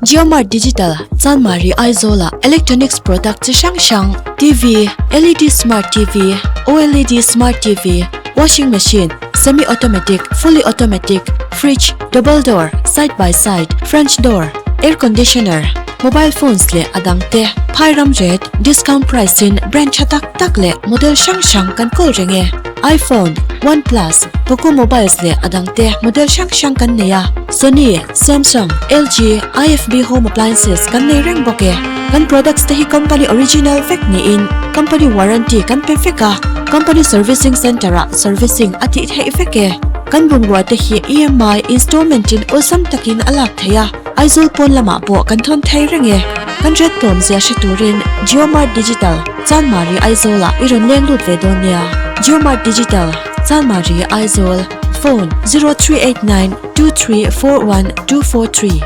JioMart Digital, Chanmari Aizawla electronics product chi hrang hrang, TV, LED Smart TV, OLED Smart TV, Washing Machine, Semi Automatic, Fully Automatic, Fridge, Double Door, Side by Side, French Door, Air Conditioner, Mobile Phones leh a dang te phai ram rate, discount price in brand tha tak tak leh model hrang hrang kan kawl reng e. iPhone, OnePlus, Poco Mobiles leh a dang te model hrang hrang kan nei a. Sony, Samsung, LG, IFB Home Appliances kan nei reng bawk e. Kan products te hi company original vek niin company warranty kan pe vek a, company servicing centre ah servicing a tih theih vek e. Kan bungrua te hi EMI installment in awlsam takin a lak theih a, Aizawl pawn lamah pawh kan thawn thei reng e. Kan red tlawm zia hre turin JioMart Digital, Chanmari Aizawl ah i rawn leng lut ve dawn nia. JioMart Digital, Chanmari Aizawl, Phone, 0389 2341 243.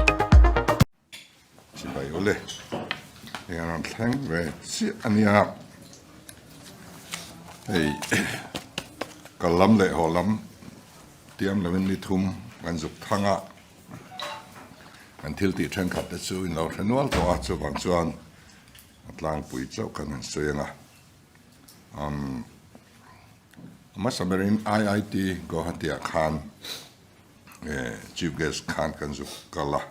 Chibai ule, eng a rawn thleng ve chiah a nia. Hei kal lam leh haw lam tiam lovin ni thum kan zuk thang a. Kan thil tih thenkhat te chu in lo hre nual tawh a, chuvang chuan a tlangpui chauh kan han sawi ang a. Umm hmasa berin IIT Guwahati ah khan Chief Guest khan kan zuk kal a.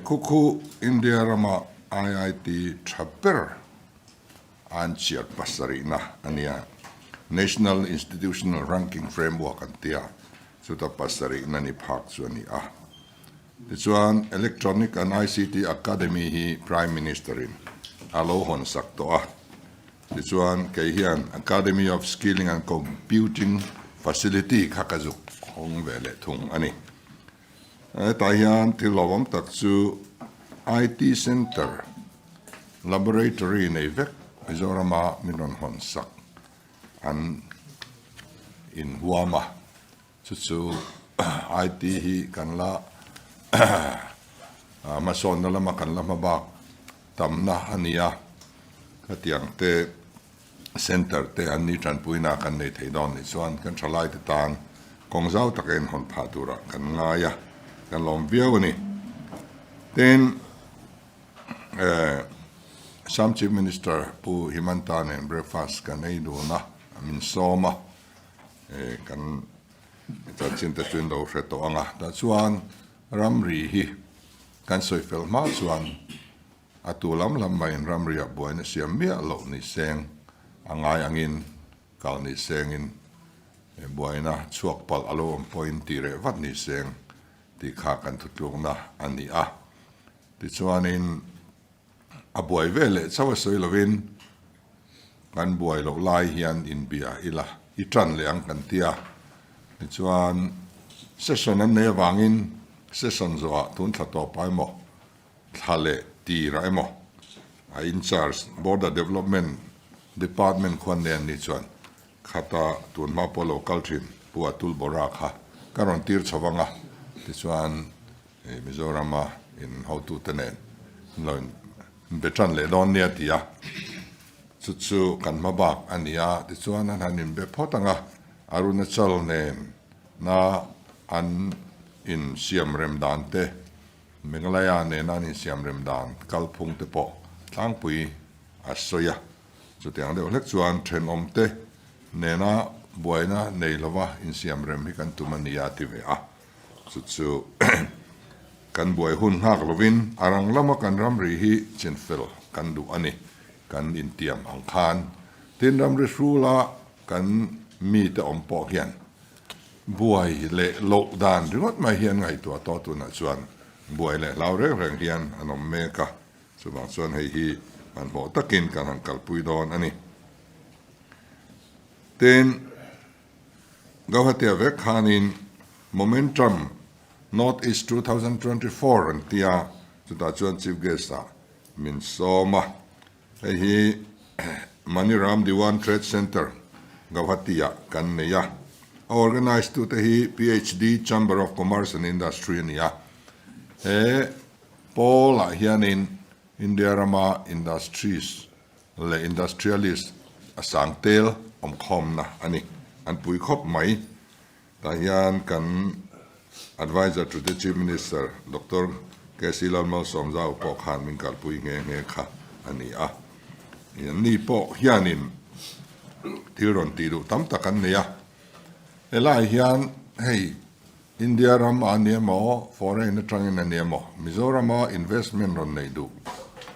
Khu khu India rama IIT tha ber an chiat pasarihna a nia. National Institutional Ranking Framework an tia, chuta pasarihna ni phak chu a ni a. Tichuan, Electronic and ICT Academy hi Prime Minister-in a lo hawn sak tawh a. Tichuan, kei hian Academy of Skilling and Computing Facility kha ka zuk hawng ve leh thung a ni. Hetah hian thil hlauhawm tak chu IT Centre Laboratory nei vek Mizorama min rawn hawn sak an inhuam a, chu chu IT hi kan la hmasawnna lama kan la hmabak tamna a ni a, khatiang te Centre te an ni tanpuina kan nei thei dawn nih chuan kan thalaite tan kawng zau taka inhawn phah turah kan ngai a, kan lawm viau a ni. Tin, Assam Chief Minister Pu Himanta nen breakfast kan ei dun a, min sawm a, kan chanchin te chu in lo hre tawh ang a, tah chuan ramri hi kan sawi fel hma chuan A tu lam lam maiin ramriah buaina siam miah loh ni seng a ngai angin kal ni sengin buaina chhuak palh a lo awm pawhin tih reh vat ni seng tih kha kan thutlukna a ni a. Tichuanin a buai ve leh chauh a sawi lovin kan buai loh lai hian inbia ila i tan leh ang kan ti a. Tichuan session an nei avangin session zawhah tun thla tawp ah emaw Thla leh tirah emaw a in-charge Border Development Department khuan nen ni chuan khata tun hma pawh lo kal thin Pu Atul Bora kha ka rawn tir chho vang a, tichuan Mizorama in hotute nen an lo inbe tan leh dawn nia ti a, chu chu kan hma bak a ni a, tichuan an han inbe phawt ang a, Arunachal nen na an insiamrem dan te Meghalaya nena an insiamrem dan kalphung te pawh tlangpui a sawi a, chutiang deuh hlek chuan thenawmte nena buaina nei lova insiamrem hi kan tum a nia a ti ve a, chu chu kan buai hun nghak lovin a rang lama kan ramri hi chinfel kan duh a ni, kan intiam ang khan. Tin, ramri hrula kan mite awm pawh hian Buai leh loh dan ringawt mai hi an ngaihtuah tawh tunah chuan buai leh hlau reng reng hian an awm mek a, chuvang chuan hei hi hmanhmawh takin kan han kalpui dawn a ni. Tin, Gauhatia vek khanin Momentum North East 2024 an ti a, chutah chuan Chief Guest ah min sawm a, Hei hi Maniram Diwan Trade Centre, Gauhati-ah kan nei a. A organise tute hi PHD Chamber of Commerce and Industry a ni a. He pawlah hianin India rama industries leh industrialist a sang tel awmkhawmna a ni. An pui khawp mai. Tah hian kan Adviser to the Chief Minister Doctor. KC Lalmalsawmzau pawh khan min kalpui nghe nghe kha a ni a. Anni pawh hianin thil rawn tih duh tam tak an nei a. Helai hian hei India ram a ni emaw, foreign atangin a ni emaw, Mizorama investment rawn neih duh,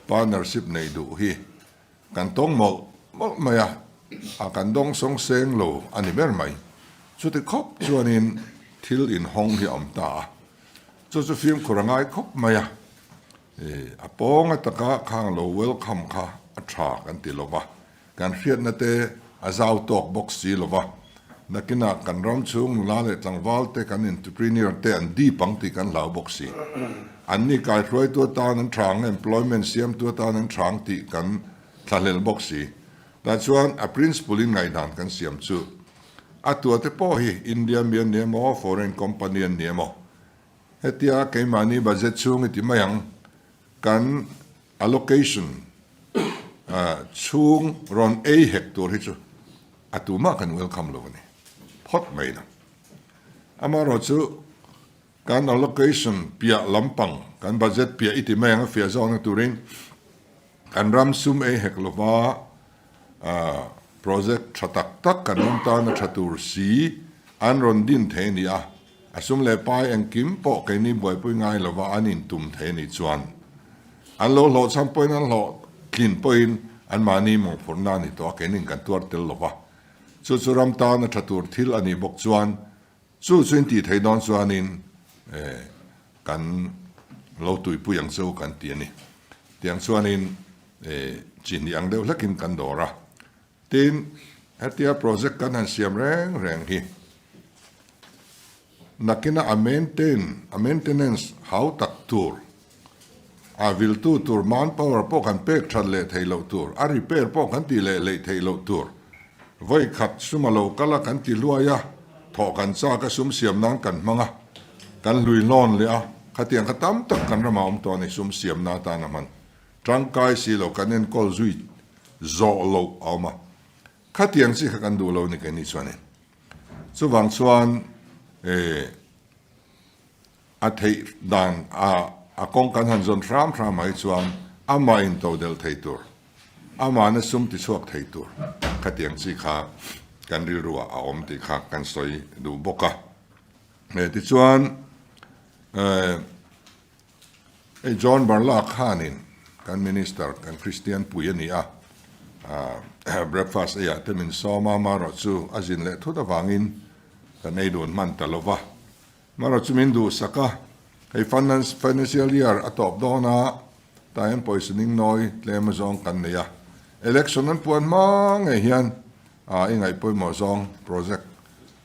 partnership neih duh hi kan tawng mawlh mawlh mai a, a kan dawng sawng seng lo a ni ber mai. Chuti khawp chuanin thil inhawng hi a awm ta a, chu chu fimkhur a ngai khawp mai a. A pawng ataka khang lo welcome kha a tha kan ti lova, kan hriatna te a zau tawk bawk si lova, nakinah kan ram chhung nula leh tlangval te kan entrepreneur te an dip ang tih kan hlau bawk si. Anni kaihruaitu atan an tha ang, employment siamtu atan an tha ang tih kan thlahlel bawk si. Tah chuan a principle in ngaihdan kan siam chu a tuate pawh hi India mi an ni emaw, foreign company an ni emaw, Hetia keimahni budget chhung i ti mai ang, kan allocation chhung rawn ei hek tur hi chu a tumah kan welcome lo a ni phawt mai lo. Amaherawhchu kan allocation piah lampang, kan budget piah i ti mai ang a fiah zawkna turin kan ram sum ei hek lova project tha tak tak kan ram tana tha tur si an rawn din thei a ni a. A sum leh pai engkim pawh keini buaipui ngai lova an intum thei a nih chuan an lo hlawhchham pawhin an hlawhtlin pawhin anmahni mawhphurhna a ni tawh a, keinin kan tuar tel lova. Chu chu ram tana tha tur thil a nih bawk chuan chu chu intih theih dawn chuanin kan lo tuipui ang chu kan ti a ni. Tiang chuanin chi hnih ang deuh hlekin kan dawr a. Tin, hetia project kan han siam reng reng hi nakina a maintain, a maintenance hau tak tur, a viltu tur manpower pawh kan pek that leh theih loh tur, a repair pawh kan tih leh leih theih loh tur, vawi khat sum a lo kal a kan ti hluai a, thawh kan chak a sum siam nan kan hmang a, kan hlui hlawn leh a, khatiang kha tam tak kan ramah awm tawh a ni sum siamna atan a hman tangkai si lo kan enkawl zui zawh loh a awm a, khatiang chi kha kan duh lo ni keini chuanin. Chuvang chuan eh a theih dan a a kawng kan han zawn hram hram mai chuan amah in to delh thei tur, amahna sum ti chhuak thei tur khatiang chi kha kan rilruah a awm tih kha kan sawi duh bawk a. Eh tichuan eh. Hei John Barla khanin kan Minister, kan Kristian pui a ni a, breakfast eiah te min sawm a, marawh chu a zin leh thut avangin kan ei dun hman ta lo va. Marawh chu min duhsak a, hei financial year a tawp dawn a, tah hian pawisa ning nawi tlem azawng kan nei a, election an puan hma ngei hian i ngaihpawimawh zawng project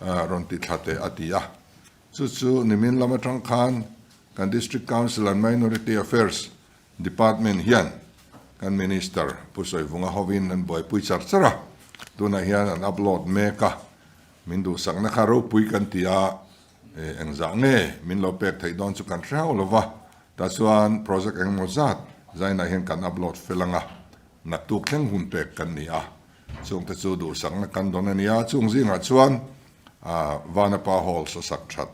rawn ti thla teh a ti a. Chu chu nimin lam atang khan kan District Council and Minority Affairs Department hian kan Minister Pu Sawivunga hovin an buaipui char char a, tunah hian an upload mek a, min duhsakna kha ropui kan ti a, engzah nge min lo pek theih dawn chu kan hre hauh lova, tah chuan project engemaw zat zainah hian kan upload fel ang a, naktuk thleng hun pek kan ni a, chungte chu duhsakna kan dawn a nia, chung zingah chuan Vanapa Hall sasak that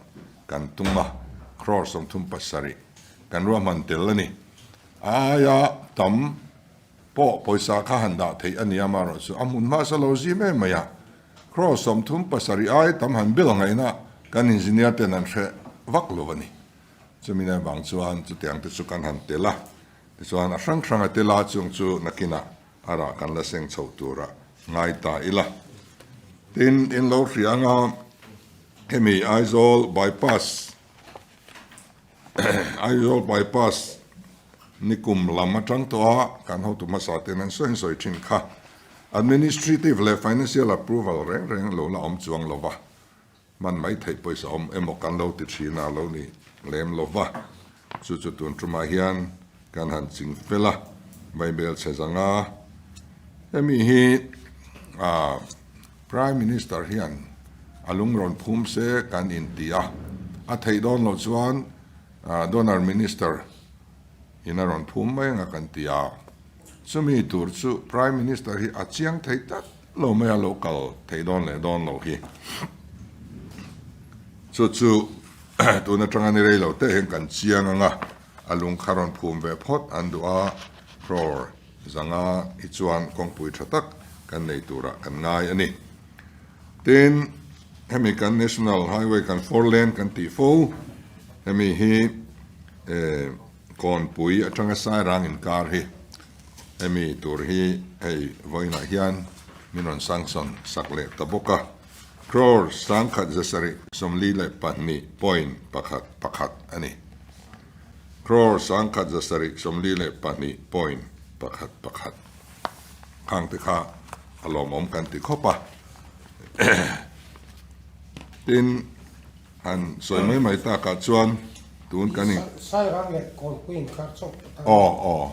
kan tum a, crore 37 kan ruahman tel a ni. A aia tam pawh pawisa kha han dah theih a ni a, amaherawhchu a hmun hmasa lo zim em mai a, crore 37 ai tam han bel ngaihna kan engineer ten an hre vak lo a ni. Chumi nen vang chuan chutiang te chu kan han tel a, tichuan a hrang hrang a tel a, chung chu nakinah a rah kan la seng chho tura ngai ta ila. Tin, in lo hria anga hemi Aizawl bypass Aizawl bypass nikum lam atang tawh a kan hotu hmasa ten an sawi sawi thin kha administrative leh financial approval reng reng lo la awm chuang lova hman mai theih pawisa awm emaw kan lo ti thin a lo ni lem lova chu chu tun tumah hian kan han ching fel a Bible chhe zanga hemi hi ah Prime Minister hian a lung rawn phum se kan inti a a theih dawn loh chuan Donor Minister in a rawn phum mai anga kan ti a chumi tur chu Prime Minister hi a chiang thei tlat lo mai a lo kal thei dawn leh dawn lo hi chu chu tun atanga ni rei lo te hian kan chiang anga. A lung kha rawn phum ve phawt an duh a, crore 500 hi chuan kawngpui tha tak kan nei turah kan ngai a ni. Tin, hemi kan National Highway kan four lane kan tih fo, hemi hi Kawnpui atanga Sairang inkar hi hemi tur hi hei vawiinah hian min rawn sanction sak leh ta bawk a. Crore 1742.11 a ni. Crore 1742.11 khang te kha a lawmawm kan ti khawp a. Tin, han sawi mai mai takah chuan tun kan in. Sairang leh Kawnpui inkar chauh atan. Aw, aw,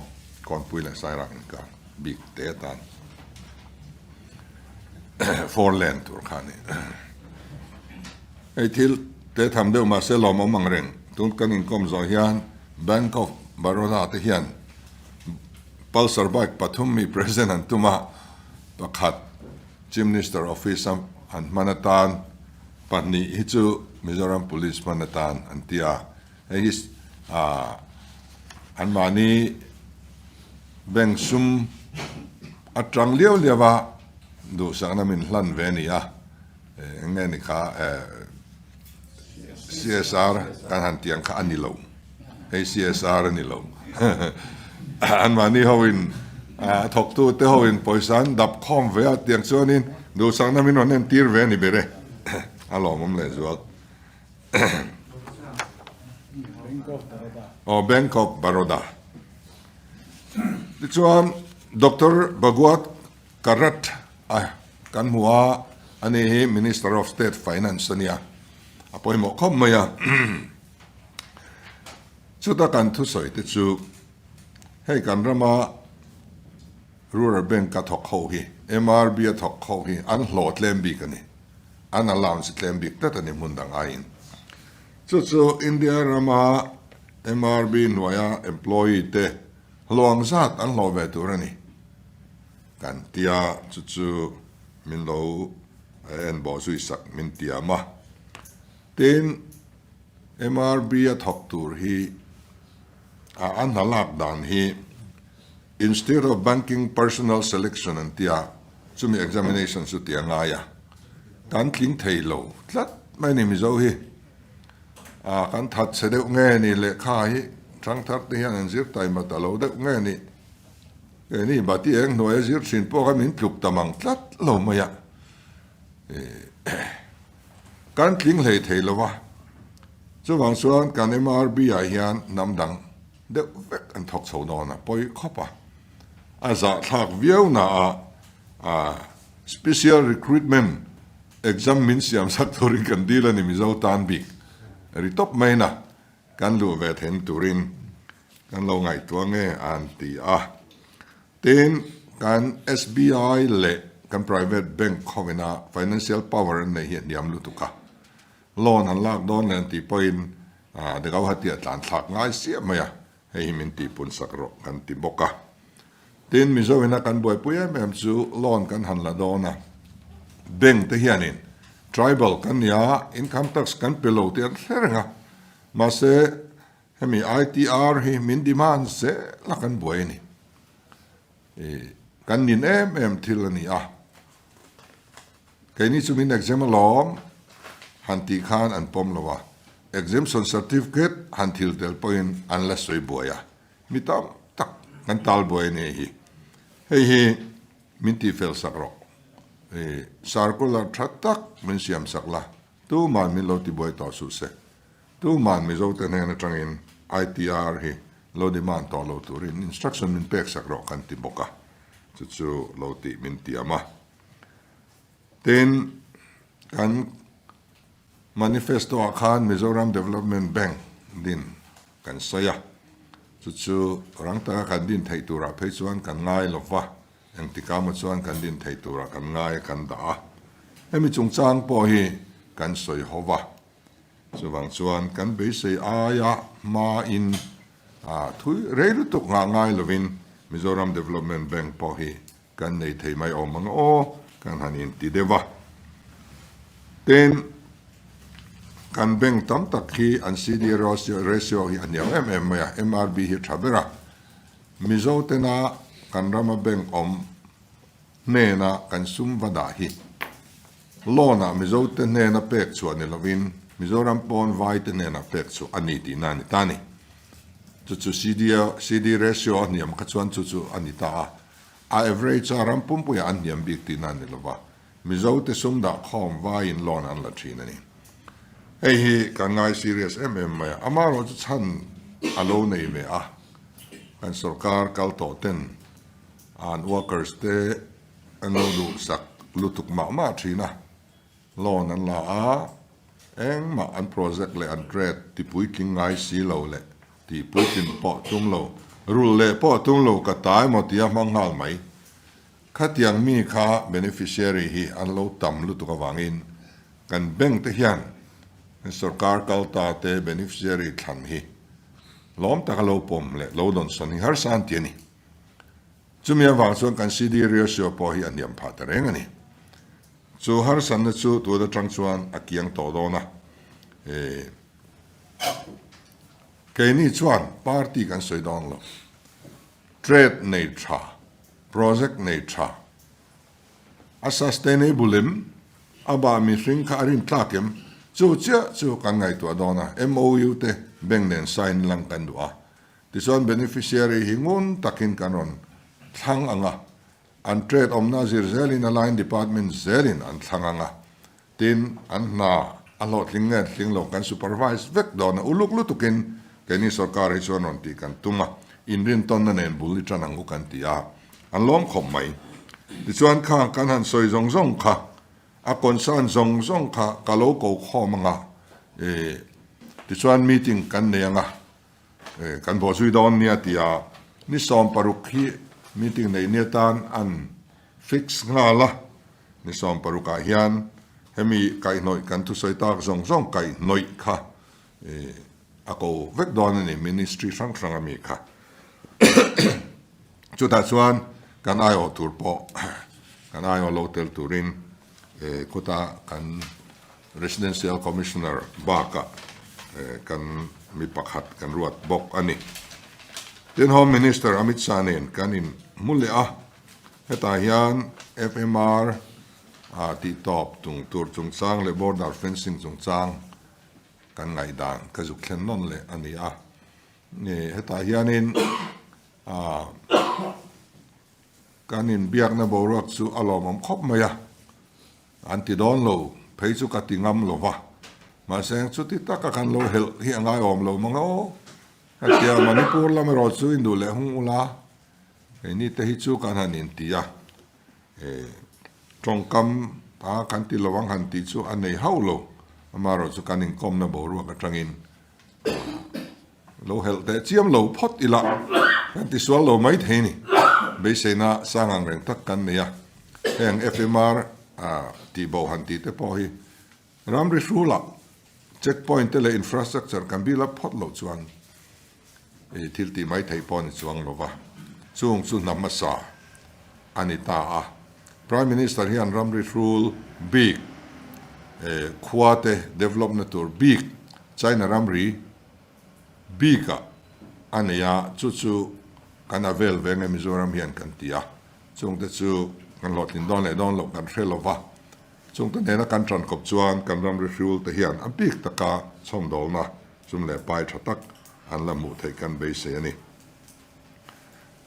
Kawnpui leh Sairang inkar bik te atan. Foreland tur kha a ni. Hei thil te tham deuh mahse lawmawm ang reng. Tun kan inkawm zawh hian Bank of Baroda te hian Pulsar bike pathum mi present an tum a, pakhat Chief Minister office a an hman atan, pahnih hi chu Mizoram Police hman atan an ti a. Hei hi anmahni bank sum atang liau liau a duhsakna min hlan ve a ni a, eng nge ni kha CSR kan han tih ang kha a ni lo, hei CSR a ni lo. Anmahni hoin a thawktu te hoin pawisa an dap khawm ve a tiang chuanin duhsakna min rawn entir ve a ni ber e, a lawmawm lehzual. Aw Bank of Baroda. Tichuan Doctor Bhagwat Karrat a kan hmu a, ani hi Minister of State Finance a nia, a pawimawh khawp mai a. Chuta kan thusawi te chu hei kan rama Rural Bank a thawk ho hi, MRB a thawk ho hi an hlawhtlem bik a ni. An allowance tlem bik tlat a ni hmun dang aiin. Chu chu India rama MRB hnuaia employee te hluang zat an hlawh ve tur a ni kan tia, chu chu min lo en bawh zui sak min tiam a. Tin, MRB a thawk tur hi a a hna lak dan hi Institute of Banking Personnel Selection an tia, chumi examination chu ti a ngai a, kan tling thei lo tlat mai ni Mizo hi. A kan that chhe deuh nge ni lehkha hi thangthar te hian an zir taima ta lo deuh nge ni. Keini bati eng hnuaia zir thin pawh kha min tluk ta mang tlat lo mai a. Kan tling hlei thei lo a, chuvang chuan kan MRB ah hian hnam dang deuh vek an thawk chho dawn a, pawi khawp a. A zahthlak viau na a special recruitment exam min siam sak turin kan dil a ni Mizo tan bik ri tawp mai na kan luh ve theihna turin kan lo ngaihtuah nge an ti a. Tin, kan SBI leh kan private bank khawina financial power an nei hi a hniam lutuk a. Loan han lak dawn leh an tih pawhin de Gauhati a tlan thlak ngai siah mai a, hei hi min tihpun sak rawh kan ti bawk a. Tin, Mizo ina kan buaipui em em chu loan kan han la dawn a, bank te hianin tribal kan ni a, income tax kan pe lo tih an hre reng a, mahse hemi ITR hi min demand zel a kan buai a ni. Kan nin em em thil a ni a. Keini chu min exam alawm han tih khan an pawm lo a, exemption certificate han thil tel pawhin an la sawi buai a, mi tam tak kan tal buai a ni hi. Hei hi min tihfel sak rawh, i circular tha tak min siam sak la, tuman min lo tibuai tawh suh se, tuman Mizote hnen atangin ITR hi lo demand tawh lo turin instruction min pek sak rawh kan ti bawk a, chu chu lo tih min tiam a. Tin, kan manifesto ah khan Mizoram Development Bank din kan sawi a, chu chu rang taka kan din theih turah phei chuan kan ngai lo va, engtikah maw chuan kan din theih turah kan ngai a kan dah a. Hemi chungchang pawh hi kan sawi ho va, chuvang chuan kan beisei aia hmain thui rei lutuk nghah ngai lovin Mizoram Development Bank pawh hi Kan nei thei mai awm ang aw, kan han inti deuh a. Tin, Kan bank tam tak hi an CD ratio hi a hniam em em mai a, MRB hi a tha ber a. Mizo tena kan rama bank awm hnena kan sum va dah hi loan ah Mizo te hnena pek chhuah ni lovin Mizoram pawn vai te hnena pek chhuah a ni tihna a ni ta a ni. Chu chu CD ratio a hniam kha chuan chu chu a ni ta a. A average a ram pumpuiah an hniam bik tihna a ni lova, Mizo te sum dah khawm vaiin loan an la thin a ni. Hei hi kan ngai serious em em mai a, amaherawh chu chhan a lo nei ve a, kan sorkar kal tawh ten an workers te an lo duhsak lutuk mah mah thin a, loan an la a, engmah an project leh an trade ti puitling ngai si lo leh tih puitlin pawh tum lo, rulh leh pawh tum lo ka ta emaw tia hmang nghal mai. Khatiang mi kha beneficiary hi an lo tam lutuk avangin kan bank te hian sorkar kal ta te beneficiary thlan hi lawm taka lo pawm leh lo dawnsawn hi harsa an ti a ni. Chumi avang chuan kan CD ratio pawh hi a hniam phah ta reng a ni. Chu harsanna chu tun atang chuan a kiang tawh dawn a. Keini chuan party kan sawi dawn lo. Trade nei tha, project nei tha, a sustainable em, a bah mihring kha a rin tlak em, chu chiah chu kan ngaihtuah dawn a, MOU te bank nen sign lang kan duh a. Tichuan beneficiary hi ngun takin kan rawn thlang ang a, an trade awmna zir zelin a line department zelin an thlang ang a, tin an hna a hlawhtling nge tling lo kan supervise vek dawn a, uluk lutukin keini sorkar hi chuan rawn tih kan tum a, inrintawnna nen bul i tan ang u kan ti a, an lawm khawp mai. Tichuan khang kan han sawi zawng zawng kha, a concern zawng zawng kha ka lo ko khawm ang a, tichuan meeting kan nei ang a, Kan bawhzui dawn nia tia ni 16 hi meeting neih ni atan an fix nghal a, ni 16 ah hian hemi kaihhnawih kan thusawi tak zawng zawng kaihhnawih kha a ko vek dawn a ni ministry hrang hrang ami kha. Chutah chuan kan aiawh tur pawh kan aiawh lo tel turin khuta kan Residential Commissioner bakah kan mi pakhat kan ruat bawk a ni. Tin, Home Minister Amit Shah nen kan inhmu leh a, hetah hian FMR tih tawp tung tur chungchang leh border fencing chungchang kan ngaihdan ka zuk thlen nawn leh a ni a. Hetah hianin kan inbiakna boruak chu a lawmawm khawp mai a. An ti dawn lo, phei chu ka ti ngam lo va. Mahse, chuti taka kan lo helh hi a ngaiawm lo mang aw. Ka ti a, Manipur lam erawh chu in duh leh hung ula, keini te hi chu kan han inti a, tawngkam a kan ti lo ang han tih chu a nei hauh lo. Amaherawh chu kan inkawmna boruak atangin lo helh teh chiam lo phawt ila kan ti sual lo mai thei ni. Beiseina sang ang reng tak kan nei a, heng FMR tih bo han tih te pawh hi ramri hrulah check point te leh infrastructure kan build up phawt loh chuan thil tih mai theih pawh a ni chuang lo va, chung chu hna hmasa a ni ta a. Prime Minister hian ramri hrul bik khua te develop na tur bik China ramri bik ah a nei a, chu chu kan a vel ve nge Mizoram hian kan ti a, chungte chu kan hlawhtlin dawn leh dawn loh kan hre lo va, chungte nena kan tan kawp chuan kan ramri hrul te hian a bik taka chhawmdawlna sum leh pai tha tak an la hmuh theih kan beisei a ni.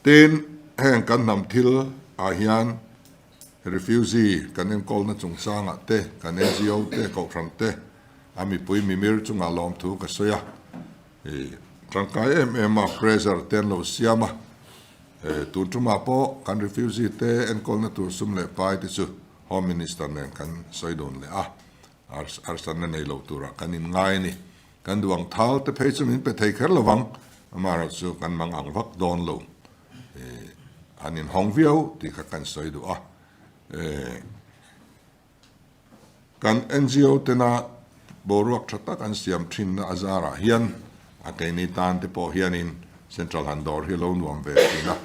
Tin, heng kan hnam thil ah hian refugee kan enkawlna chungchangah te, kan NGO te, kohhran te, a mipui mimir chungah lawmthu ka sawi a, ih tangkai em em a pressure te an lo siam a, tun tumah pawh kan refugee te enkawlna tur sum leh pai te chu Home Minister nen kan sawi dun leh a, harsatna nei lo turah kan inngai a ni. Kan duh ang thal te phei chu min pe thei kher lovang, amaherawh chu kan mang ang vak dawn lo. An inhawng viau tih kha kan sawi duh a. Kan NGO tena boruak tha tak an siam thinna a zarah hian a keini tan te pawh hianin Central han dawr hi a lo nuam ve thin a.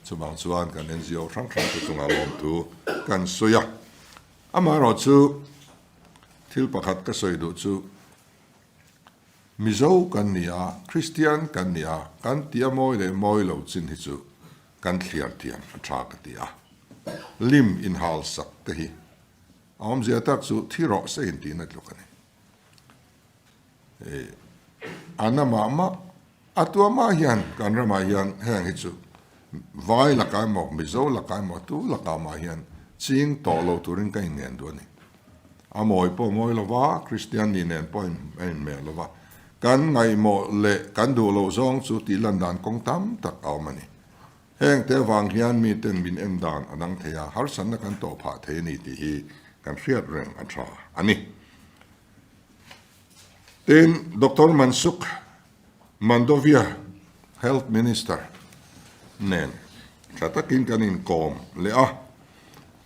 Chuvang chuan kan NGO hrang hrang te chungah lawmthu kan sawi a. Amaherawh chu thil pakhat ka sawi duh chu. Mizo kan ni a, Kristian kan ni a, kan tia mawi leh mawi lo chin hi chu kan thliar thiam a tha ka ti a. Lim inhal sak te hi a awmzia tak chu thi rawh se intihna tluk a ni. A na mah mah, a tua mah hian kan ramah hian heng hi chu vai lakah emaw, Mizo lakah emaw, tu lakah mah hian ching tawh lo turin ka inngen duh a ni. A mawi pawh mawi lo va, Kristian ni nen pawh a inhmeh lo va, kan ngaihmawh leh kan duh loh zawng chu tih lan dan kawng tam tak a awm a ni. Heng te avang hian miten min en dan a dang thei a, harsatna kan tawh phah thei a ni tih hi kan hriat reng a tha a ni. Tin, Doctor Mansukh Mandovia, Health Minister nen tha takin kan inkawm leh a,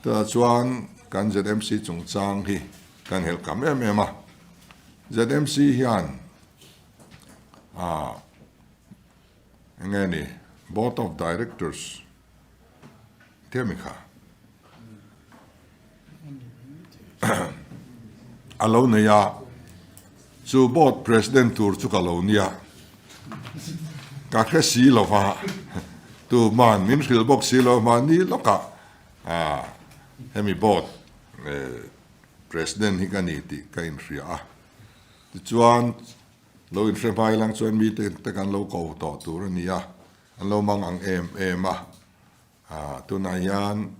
chutah chuan kan ZMC chungchang hi kan helh kam em em a. ZMC hian ah eng nge ni Board of Directors tia mi kha a lo nei a, chu board president tur chu ka lo nia, ka hre si lo va, tuman min hrilh bawk si lo mahni lawkah hemi board president hi ka ni tih ka inhria a, tichuan lo inhre hmai lang chuan mite te kan lo ko tawh tur a ni a, an lo mang ang em em a. Tunah hian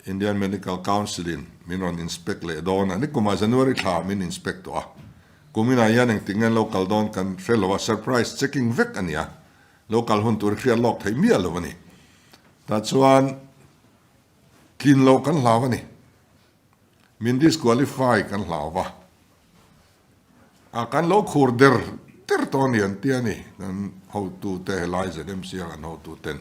Indian Medical Council in min rawn inspect leh dawn a, nikumah January thla min inspect tawh a, kuminah hian engtik nge an lo kal dawn kan hre lo a, surprise checking vek a ni a, lo kal hun tur hi hriat lawk theih miah lo a ni. Tah chuan tlin loh kan hlau a ni, min disqualify kan hlau va. A kan lo khur der der tawh a ni an ti a ni, kan hotute helai ZMC a kan hotuten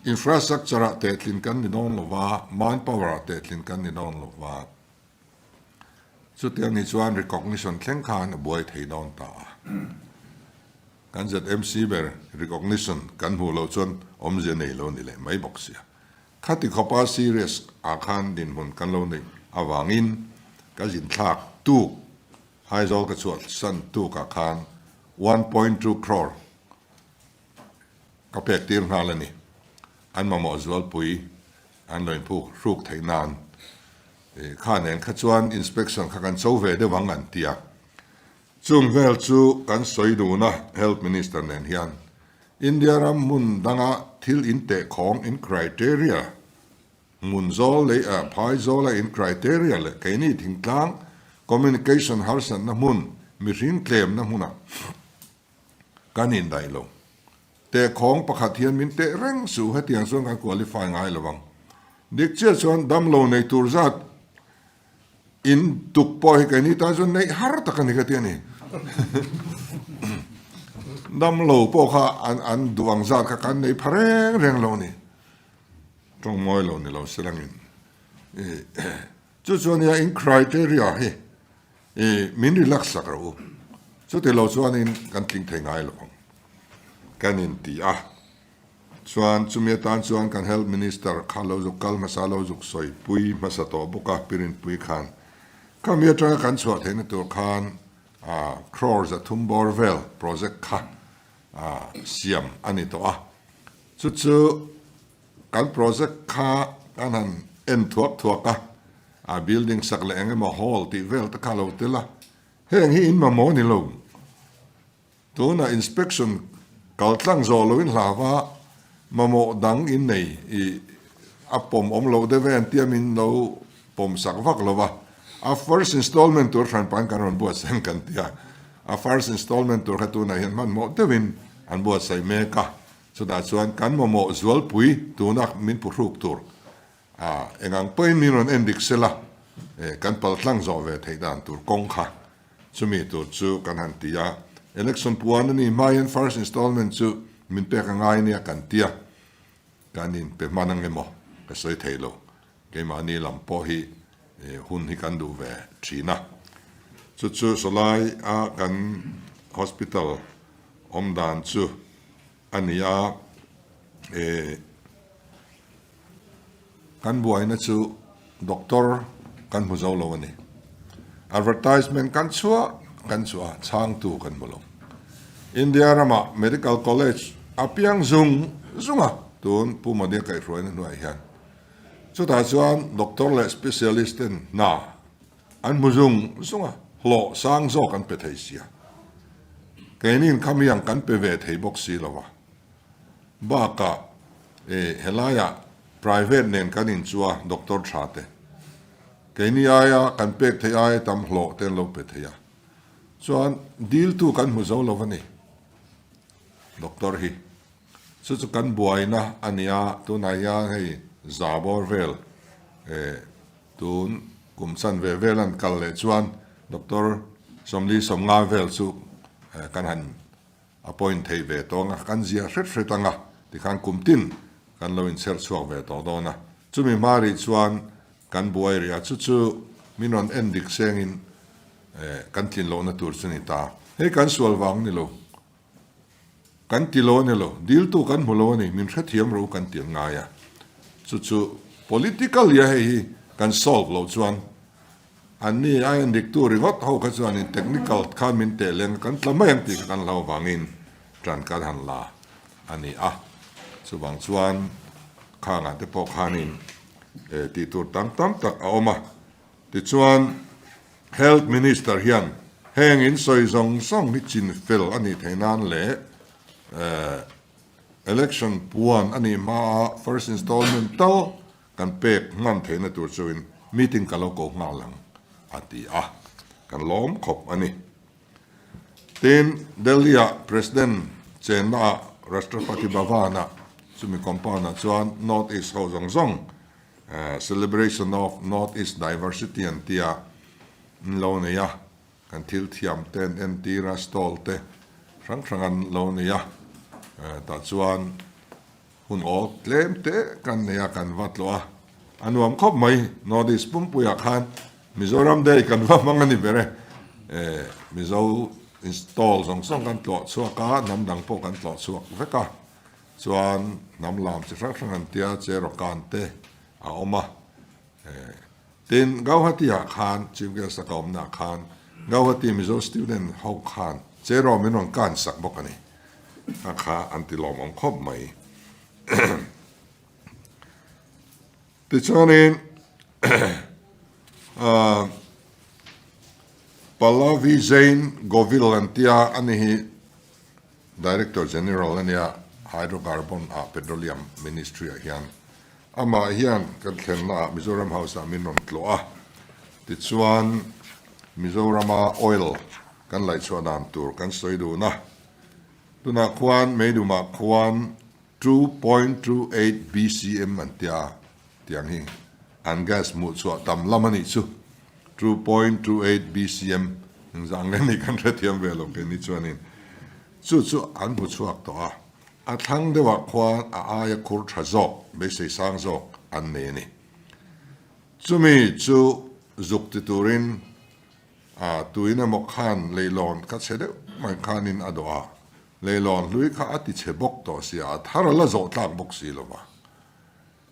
infrastructure ah tehtlin kan ni dawn lo va, manpower ah tehtlin kan ni dawn lo va, chutiang ni chuan recognition thleng khan a buai thei dawn ta a. Kan ZMC ber recognition kan hmuh loh chuan awmzia nei lo ni leh mai bawk sia. Khati khawpa serious ah khan dinhmun kan lo neih avangin ka zinthlak tuk Aizawl ka chhuah san tuk ah khan 1.2 crore ka pek tir nghal a ni. An mamawh zualpui an lo inphuk hruk theih nan kha nen kha chuan inspection kha kan cho ve deuh ang an ti a. Chung vel chu kan sawi dun a Health Minister nen hian India ram hmun danga thil in teh khawng in criteria, hmun zawl leh phai zawla in criteria leh keini thingtlang communication harsatna hmun mihring tlemna hmunah kan indaih lo. Teh khawng pakhat hian min teh reng suh hetiang chuan kan qualify ngai lo ang. Dik chiah chuan damlo nei tur zat In tuk pawh hi keini tan chuan neih har tak a ni ka ti a ni. Damlo pawh kha an an duh ang zat kha kan nei pha reng reng lo a ni. Tawng mawi lo ni lo se langin. Chu chuan nia in criteria hi min relax sak rawh u. Chuti lo chuanin kan tling thei ngai lo ang. Kan inti a. Chuan chumi atan chuan kan Health Minister kha lo zuk kal hmasa lo zuk sawi pui hmasa tawh bawk a, Pirinpui khan. Khami atanga kan chhuah theihna tur khan crore 300 bawr vel project kha siam a ni tawh a. Chu chu kan project kha kan han en thuak thuak a, a building sak leh eng emaw hall tih vel te kha lo tel a, heng hi in mamawh ni lo. Tunah inspection kal tlang zawh loin hlava mamawh dang in nei i a pawm awm loh deuh e an tia min lo pawm sak vak lo va. A first installment tur hranpain kan rawn buatsaih kan ti a, a first installment tur kha tunah hian hmanhmawh deuhin an buatsaih mek a, chutah chuan kan mamawh zualpui tuna min phuhruk tur a engang pawhin min rawn en dik sela kan pal tlang zawh ve theih dan tur kawng kha Chumi tur chu kan han ti a, election puan a ni hma hian first installment chu min pek a ngai nia kan ti a, kan in pe hman ang emaw ka sawi thei lo, keimahni lam pawh hi hun hi kan duh ve thin a, chu chu sawlai a kan hospital awm dan chu a ni a, Kan buaina chu doctor kan hmu zo lo a ni. Advertisement kan chhuah kan chhuah a, chhangtu kan hmu lo. India ramah Medical College a piang zung zung a, tun Pu Modi-a kaihhruaina hnuaiah hian. Chutah chuan doctor leh specialist ten hna an hmu zung zung a, hlawh sang zawk an pe thei sia. Keinin khamiang kan pe ve thei bawk si lo a. Bakah e helaiah private nen kan inchua doctor tha te. Keini aia kan pek theih aia tam hlawh te an lo pe thei a. Chuan diltu kan hmu zo lo a ni doctor hi. Chu chu kan buaina a nia tunah hian hei za bawr vel e tun kum chan ve vel an kal leh chuan doctor 40 50 vel chu kan han appoint theih ve tawh ang a, kan zia hret hret ang a, tikhan kum tin kan lo inchher chhuak ve tawh dawn a. Chumi hma rih chuan kan buai rih a, chu chu min rawn en dik sengin kan tlin lohna tur chu ni ta. Hei kan sual vang ni lo, kan ti lo a ni lo, diltu kan hmu lo a ni, min hrethiam ro kan ti an ngai a. Chu chu political ia hei hi kan solve loh chuan An ni a en diktu ringawt ho kha chuanin technical khan min teh leng a, kan tla mai ang tih kha kan hlau vangin ṭan kan han la a ni a. Chuvang chuan khangah te pawh khanin tih tur tam tam tak a awm a. Tichuan Health Minister hian heng in sawi zawng zawng hi chin fel a nih theih nan leh election puan a nih hmaa first installment tal Kan pek hman theihna tur chuin meeting ka lo ko nghal ang, a ti a, kan lawm khawp a ni. Tin, Delhi-ah President chennaah Rashtrapati Bhavan-ah chumi compound-ah chuan North East ho zawng zawng Celebration of North East Diversity an tia an lo nei a, kan thil thiam te an entir a, stall te hrang hrang an lo nei a, tah chuan Hun awl tlem te kan nei a, kan va tlawh a, a nuam khawp mai. North East Pumpuiah khan Mizoram Day kan va hmang a ni ber e. Mizo install zawng zawng kan tlawh chhuak a, hnam dang pawh kan tlawh chhuak vek a. Chuan hnam lam chi hrang hrang an tia, Cherokan te a awm a. Tin, Gauhati-ah khan, Chief Guest a ka awmnaah khan, Gauhati Mizo student ho khan Cheraw min rawn kan sak bawk a ni. A kha an ti lawmawm khawp mai. Tichuanin, Pallavi Jain Govil an tia a ni hi Director General a nia Hydrocarbon ah Petroleum Ministry ah hian Amah hian kan thlennaah Mizoram House-ah min rawn tlawh a, tichuan Mizorama oil kan laihchhuah dan tur kan sawi dun a. Tunah khuan Meidumah khuan 2.28 BCM an tia tiang hi an gas hmuh chhuah tam lam a nih chu. 2.28 BCM engzah nge ni kan hrethiam ve lo keini chuanin chu chu an hmu chhuak tawh a. A thlang deuhah khuan a aia khur tha zawk, beisei sang zawk an nei a ni. Chumi chu zuk ti turin a tuin emaw khan leilawn kha chhe deuh mai khanin a dawh a, leilawn hlui kha a ti chhe bawk tawh sia, a thar a la zawh tlak bawk si lo va,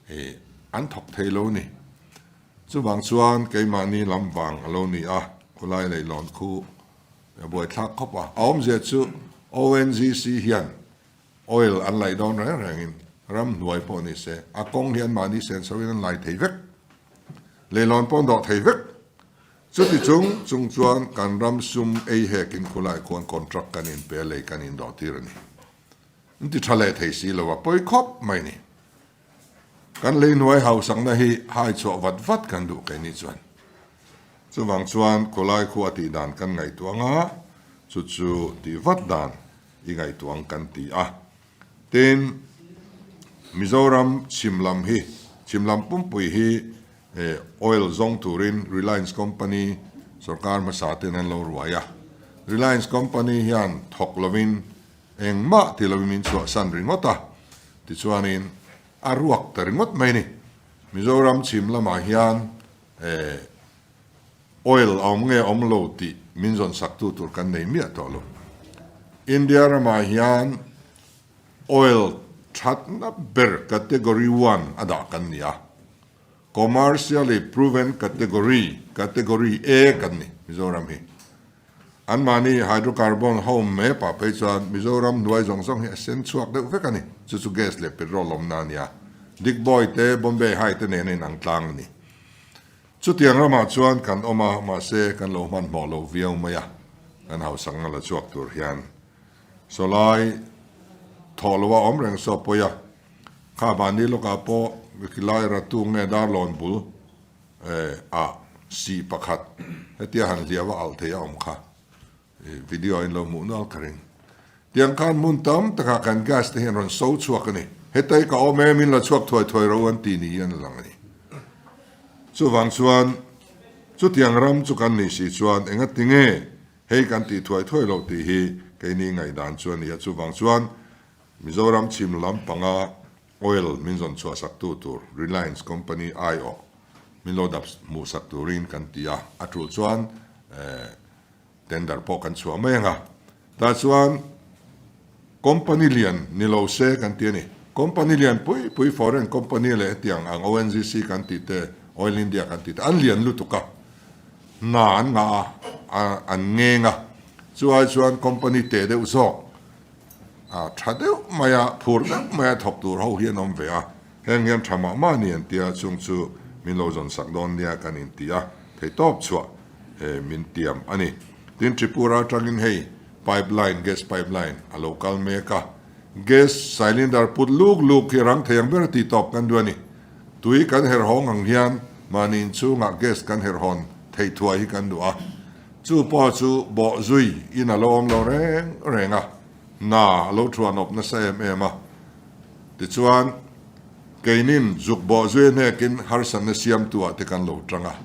ih an thawk thei lo ni. Chuvang chuan keimahni lam vang a lo ni a, khulai leilawn khu A buaithlak khawp a, a awmzia chu ONGC hian oil an laih dawn reng rengin ramhnuai pawh ni se, a kawng hi anmahni senso in an lai thei vek, leilawn pawh an dawh thei vek. Chuti chung chung chuan kan ram sum ei hekin khulai khuan contract kan inpe a, lei kan indawh tir a ni. An ti tha leh thei si lo a, pawi khawp mai ni. Kan leihnuai hausakna hi hai chhuah vat vat kan duh keini chuan. Chuvang chuan khawlai khu a tih dan kan ngaihtuah ang a, chu chu tih vat dan i ngaihtuah ang kan ti a. Tin, Mizoram chhim lam hi, chhim lam pumpui hi oil zawng turin Reliance Company sorkar hmasa ten an lo ruai a. Reliance Company hian thawk lovin Engmah ti lovin min chhuahsan ringawt a, tichuanin a ruak ta ringawt mai ni. Mizoram chhim lamah hian oil a awm nge awm lo tih min zawn saktu tur kan nei miah tawh lo. India ramah hian oil thatna ber category one a dah kan ni a. Commercially proven category, Category A kan ni Mizoram hi. Anmahni hydrocarbon ho map ah phei chuan Mizoram hnuai zawng zawng hi a sen chhuak deuh vek a ni. Chu chu gas leh petrol awmna a nia. Digboi te, Bombay High te nen a inang tlang a ni. Chutiang ramah chuan kan awm a, mahse kan lo hmanhmawh lo viau mai a, kan hausakna la chhuak tur hian sawlai thawh loha awm reng saw pawi a. Kha mahni lawkah pawh khilai ratu nge darlawn bul ah sih pakhat hetia han hliau a alh thei a awm kha video in lo hmuh nual ka ring. Tiang khan hmun tam takah kan gas te hian rawn so chhuak a ni. Hetai ka awm em in la chhuak thuai thuai ro an ti ni hian a lang a ni. Chuvang chuan chutiang ram chu kan nih si chuan engati nge hei kan tih thuai thuai loh tih hi keini ngaihdan chu a ni a. Chuvang chuan Mizoram chhim lam panga oil min zawn chhuah sak tu tur Reliance company aiawh min lo dap hmuh sak turin kan ti a, a tul chuan tender pawh kan chhuah mai ang a. Tah chuan company lian ni lo se kan ti a ni. Company lian pui pui foreign company leh hetiang ang ONGC kan tih te, Oil India kan tih te an lian lutuk a, hna an ngah a, an ngeng a. Chu ai chuan company teh deuh zawk A tha deuh mai a, phur deuh mai a thawk tur ho hi an awm ve a, heng hian tha mah mah ni an tia, chung chu min lo zawn sak dawn nia kan inti a, theihtawp chhuah min tiam a ni. Tin, Tripura atangin hei pipeline, gas pipeline a lo kal mek a, gas cylinder put luk luk hi rang thei ang ber a tih tawp kan duh a ni. Tui kan herhawng ang hian mahni inchhungah gas kan herhawn theih thuai hi kan duh a, Chu pawh chu bawh zui in a lo awm lo reng reng a, hna a lo thuan awp nasa em em a. Tichuan, keinin zuk bawh zui hnekin harsatna siamtu ah te kan lo tang a,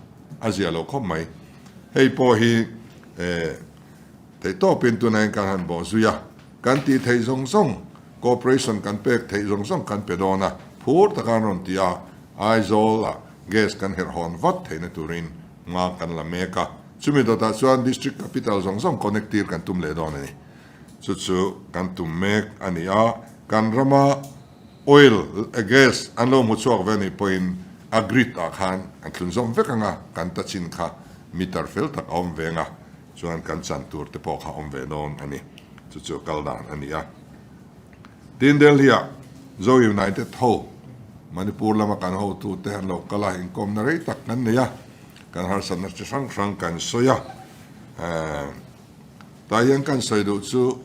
a zia lo khawp mai. Hei pawh hi theihtawpin tunah hian kan han bawh zui a, kan tih theih zawng zawng, cooperation kan pek theih zawng zawng kan pe dawn a, phur taka an rawn ti a, Aizawl ah gas kan herh hawn vat theihna turin Hma kan la mek a, chumi dawtah chuan District Capital zawng zawng connect tir kan tum leh dawn a ni. Chu chu kan tum mek a ni a, kan rama oil leh gas an lo hmu chhuak ve a nih pawhin a grid ah khan an thlun zawm vek ang a, kan ta chin kha meter fel tak a awm ve ang a, chuan kan chan tur te pawh kha a awm ve dawn a ni. Chu chu kal dan a ni a. Tin Delhi-ah Zo United ho, Manipur lama kan hotute an lo kal a, inkawmna rei tak kan nei a, kan harsatna chi hrang hrang kan sawi a. Tah hian kan sawi duh chu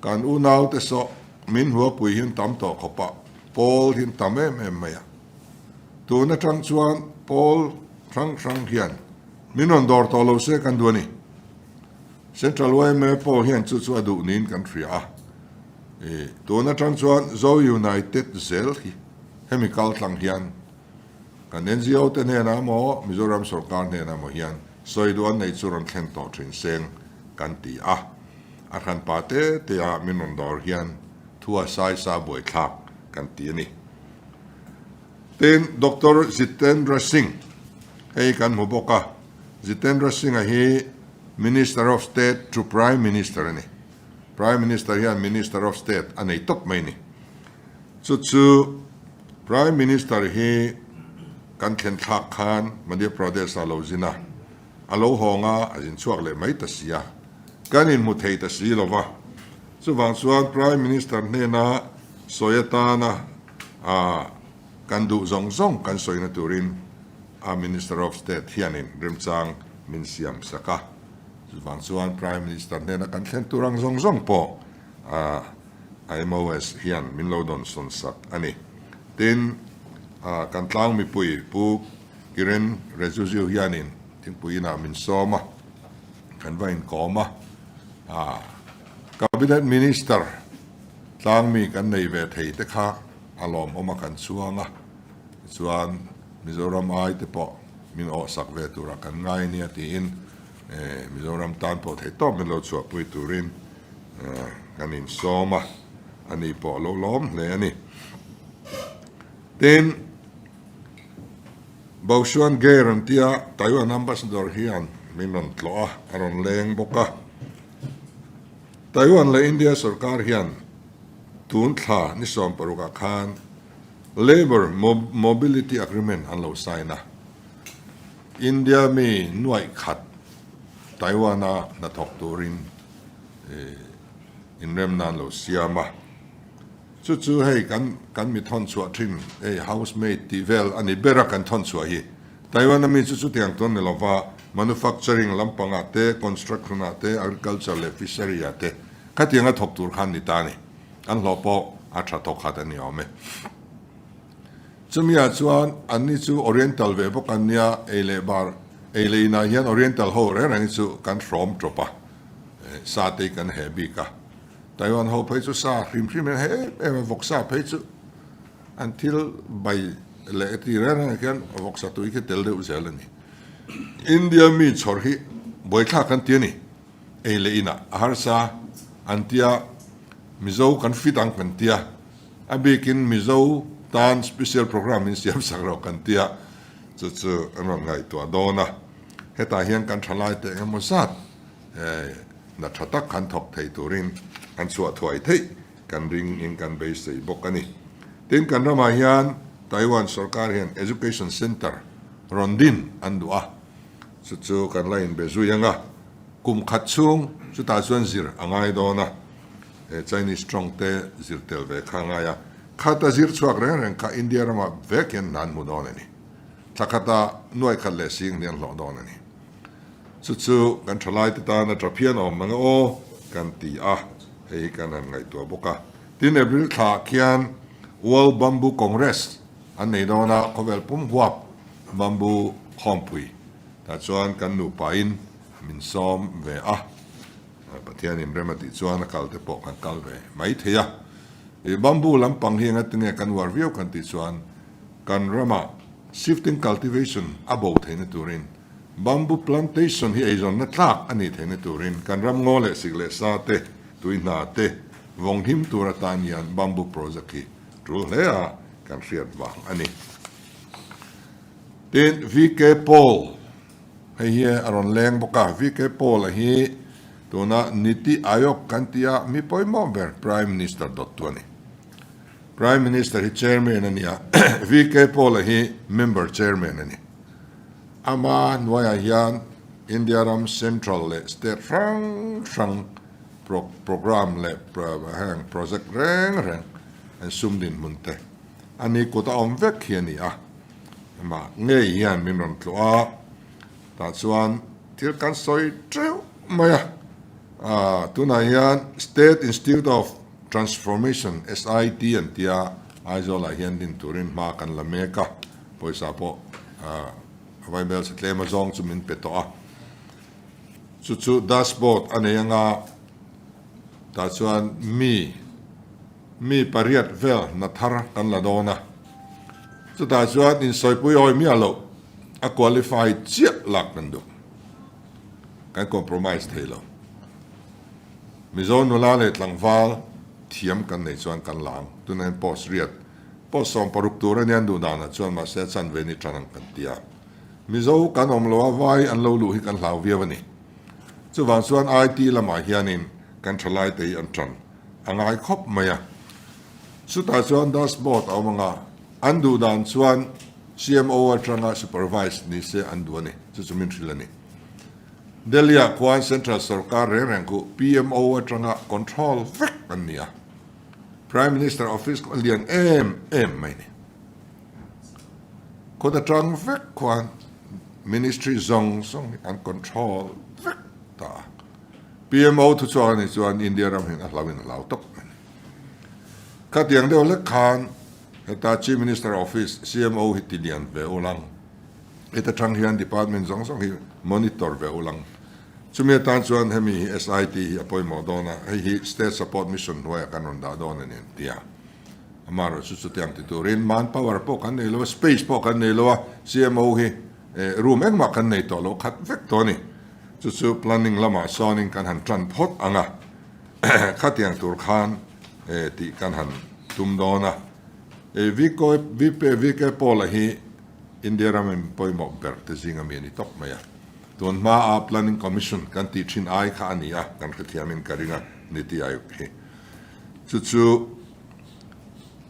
kan unaute saw min huapui hi an tam tawh khawp a, pawl hi an tam em em mai a. Tun atang chuan pawl hrang hrang hian min rawn dawr tawh lo se kan duh a ni. Central yma pawh hian chu chu a duh niin kan hria a, i tun atang chuan Zo United zel hi hemi kal tlang hian kan NGO te hnenah emaw Mizoram sorkar hnenah emaw hian sawi duh an neih chu rawn thlen tawh thin seng kan ti a, a hranpa te te a min rawn dawr hian thu a sai sa buaithlak kan ti a ni. Tin, Doctor Jitendra Singh hei kan hmu bawk a, Jitendra Singh-a hi Minister of State to Prime Minister a ni. Prime Minister hian Minister of State a nei tawp mai ni. Chu chu Prime Minister hi kan thlen thlak khan Madhya Pradesh-ah lo zin a, a lo hawng a, a zin chhuak leh mai ta si a, kan inhmu thei ta si lo va. Chuvang chuan Prime Minister hnena sawi atana a kan duh zawng zawng kan sawina turin a Minister of State hianin remchang min siam sak a. Chuvang chuan Prime Minister hnena kan thlen tur ang zawng zawng pawh a MOS hian min lo dawn sawn sak a ni. Tin, kan tlang mipui Pu Kiren Rijuju hianin thingpui inah min sawm a, kan va inkawm a. Cabinet Minister tlangmi kan nei ve thei te kha a lawmawm a kan chhuang a, tichuan Mizoram ai te pawh min awhsak ve tura kan ngai nia tiin Mizoram tan pawh theihtawp min lo chhuahpui turin kan insawm a, ani pawh a lo lawm hle a ni. Tin, Baoshuan Ge rawn tia Taiwan Ambassador hian min rawn tlawh a, a rawn leng bawk a. Taiwan leh India sorkar hian tun thla ni 16 ah khan. Labour Mobility Agreement an lo sign a. India mi nuaih khat Taiwan-a hnathawk turin inremna an lo siam a. Chu chu hei kan kan mi thawn chhuah thin hei housemaid tih vel a ni ber a kan thawn chhuah hi. Taiwan-a mi chu chutiang chuan ni lova manufacturing lampangah te, construction-ah te, agriculture leh fishery-ah te khatianga thawk tur khan ni ta a ni. An hlawh pawh a tha thawk khat a ni awm e. Chumi ah chuan anni chu Oriental ve bawk an nia, ei leh bar, ei leh inah hian Oriental ho reng reng hi chu kan hrawm tawp a, sa te hi kan heh bik a. Taiwan ho phei chu sa hrim hrim hian heh em em a, vawksa phei chu an thil bai leh ti reng reng ah khian vawksa tui khi tel deuh zel a ni. India mi chhawr hi buaithlak kan ti a ni, ei leh inah a harsa an tia, Mizo kan fit ang kan tia. A bikin Mizo tan special program in siam sak rawh kan tia, chu chu an rawn ngaihtuah dawn a. Hetah hian kan thalai te eng emaw zat hna tha tak kan thawk thei turin an chhuah thuai theih kan ring in kan beisei bawk a ni. Tin, kan ramah hian Taiwan sorkar hian Education Center rawn din an duh a, chu chu kan la inbe zui ang a, kum khat chhung chutah chuan zir a ngai dawn a. He Chinese tawng te zir tel ve kha a ngai a, khata zir chhuak reng reng kha India ramah vek hian hna an hmu dawn a ni. Thla khata nuai khat leh sing hni an hlawh dawn a ni. Chu chu kan thalai te tan a tha phian awm mang aw kan ti a, hei hi kan han ngaihtuah bawk a. Tin, April thla khian World Bamboo Congress an nei dawn a, khawvel pum huap bamboo khawmpui tah chuan kan nupain min sawm ve a. Pathianin rem a tih chuan a kal te pawh kan kal ve mai thei a. I bamboo lampang hi engatinge kan uar viau kan tih chuan kan ramah shifting cultivation a bo theihna turin bamboo plantation hi eizawnna tlak a nih theihna turin kan ram ngaw leh sik leh sa te, tui hna te vawng him tur atan hian bamboo project hi tul hle a kan hriat vang a ni. Tin, VK Paul. Hei hi a rawn leng bawk a, VK Paul-a hi tuna Niti Aayog kan ti a, mi pawimawh ber Prime Minister dawttu a ni. Prime Minister hi Chairman a ni a, VK Paul-a hi Member Chairman a ni. Ama hnuaiah hian India ram Central leh State hrang hrang programme leh heng project reng reng an sum dinhmun te a ni kut a awm vek hi a ni a. Amah ngei hian min rawn tlawh a, tah chuan thil kan sawi teuh mai a. Aaa tunah hian State Institute of Transformation, SIT, an tia Aizawlah hian din turin hma kan la mek a, pawisa pawh aaa Vaibel sa tlem azawng chu min pe tawh a. Chu chu dashboard a nei anga tah chuan mi Mi pariat vel hna thar kan la dawn a, chutah chuan insawipui awi miah loh a qualify chiah lak kan duh. Kan compromise thei lo. Mizo nula leh tlangval thiam kan nei chuan kan la ang. Tunah hian post riat, post 16 tur a nia an duh danah chuan mahse a chanve ni tan ang kan ti a. Mizo kan awm lo a, vai an lo luh hi kan hlau viau a ni. Chuvang chuan IT lamah hianin kan thalai te hi an tan. A ngai khawp mai a. Chutah chuan dashboard a awm ang a, an duh dan chuan CMO atanga supervise ni se an duh a ni, chu chu min hrilh a ni. Delhi-ah khuan Central sorkar reng reng khu PMO atanga control vek an ni a. Prime Minister office khuan lian em em mai ni. Kawt atang vek khuan ministry zawng zawng hi an control vek ta a. PMO thuchhuak a nih chuan India ram hian a hlau in a hlau tawp a ni. Khatiang deuh lek khan heta Chief Minister Office, CMO, hi ti lian ve ulang. Heta tang hian department zawng zawng hi monitor ve ulang. Chumi atan chuan hemi hi SIT hi a pawimawh dawn a, hei hi State Support Mission hnuaiah kan rawn dah dawn a ni an ti a. Amaherawhchu chu chutiang ti turin manpower pawh kan nei lo a, space pawh kan nei lo a, CMO hi room engmah kan nei tawh lo khat vek tawh a ni. Chu chu planning lamah sawnin kan han tan phawt ang a, khatiang tur khan tih kan han tum dawn a. VK Paul-a hi India ramin pawimawh ber te zinga mi a ni tawp mai a. Tun hmaa Planning Commission kan tih thin ai kha a ni a, kan hrethiamin ka ring a ni tih ai hi. Chu chu.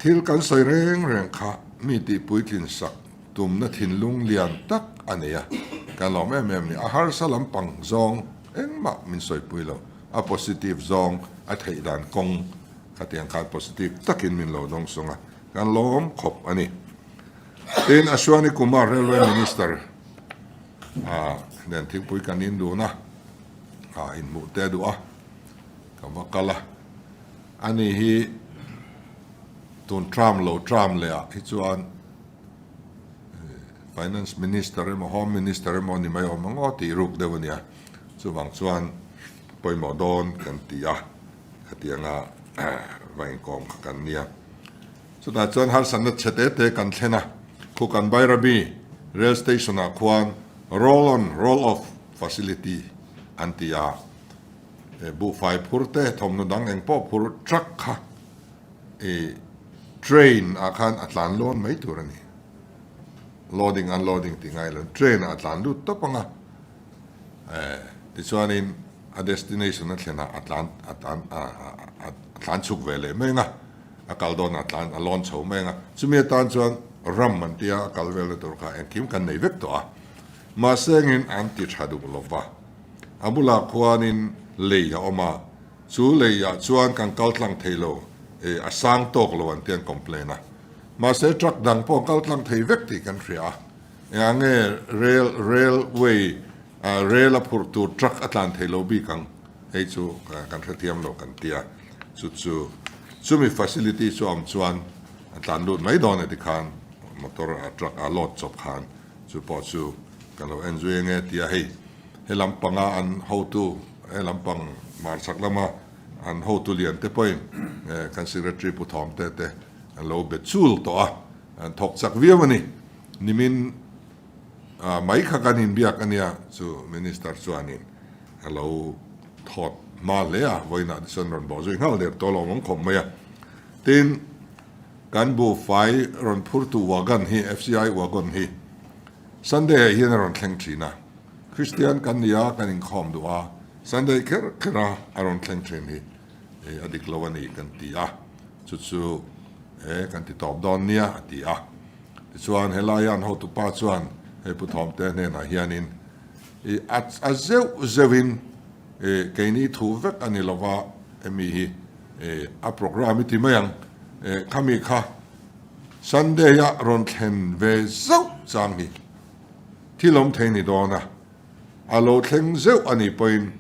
Thil kan sawi reng reng kha mi tih puitlin sak tumna thinlung lian tak a nei a, kan lawm em em ni. A harsa lampang zawng engmah min sawipui lo, a positive zawng a theih dan kawng khatiang khan positive takin min lo dawng sung a, kan lawm khawp a ni. Tin, Ashwani Kumar Railway Minister a nen thingpui kan in dun a, a inhmuh te duh a, ka va kal a. Ani hi tun term lo term leh ah hi chuan Finance Minister emaw Home Minister emaw ni mai awm ang aw tih ruk deuh a nia. Chuvang chuan pawimawh dawn kan ti a, khatianga va inkawm kha kan nia. Chutah chuan harsatna chhe te te kan thlen a, khu kan Bairabi Rail Station ah khuan roll on roll off facility an ti a, Buhfai phur te, thawmhnaw dang eng pawh phur truck kha i train ah khan a tlan lawn mai tur a ni. Loading unloading tih ngai lo, train ah a tlan lut tawp ang a, tichuanin a destination a thlen ah a tlan a tlan a tlan chhuk ve leh mai ang a, a kal dawn ah a tlan a lawn chho mai ang a. Chumi atan chuan ram an tia a kal velna tur kha engkim kan nei vek tawh a, mahse engin an ti tha duh lo va. A bulah khuanin lei a awm a, chu leiah chuan kan kal tlang thei lo, e, a sang tawk lo an ti an complain a. Mahse truck dang pawh an kal tlang thei vek tih kan hria a, engah nge rail, railway, rail a phurh tur truck a tlan thei lo bik ang, hei chu kan hrethiam lo kan ti a, chu chu chumi facility chu a awm chuan a tlan lut mai dawn e tikhan motor a truck a load chawp khan chu pawh chu kan lo en zui ange tia hei he lampanga an hotu he lampang hmarchhak lama an hotu lian te pawhin kan secretary Pu Thawm te te an lo be chul tawh a, an thawk chak viau a ni. Nimin mai kha kan inbiak a nia chu minister chuanin a lo thawt hma hle a, vawiinah te chuan rawn bawh zui nghal der tawh lo awm khawp mai a. Tin, kan buhfai rawn phurtu wagon hi, FCI wagon hi Sunday ah hian a rawn thleng thin a, Kristian kan ni a, kan inkhawm duh a, Sunday kher kher a a rawn thleng thin hi a dik lo a ni kan ti a, chu chu he kan ti tawp dawn nia a ti a. Tichuan helaia an hotupa chuan hei Pu Thawmte hnenah hianin i a a zeuh zeuhin i keini thu vek a ni lova hemi hi a programme i ti mai ang, khami kha Sunday a rawn thlen ve zauh chang hi thil awm thei ni dawn a, a lo thleng zeuh a nih pawhin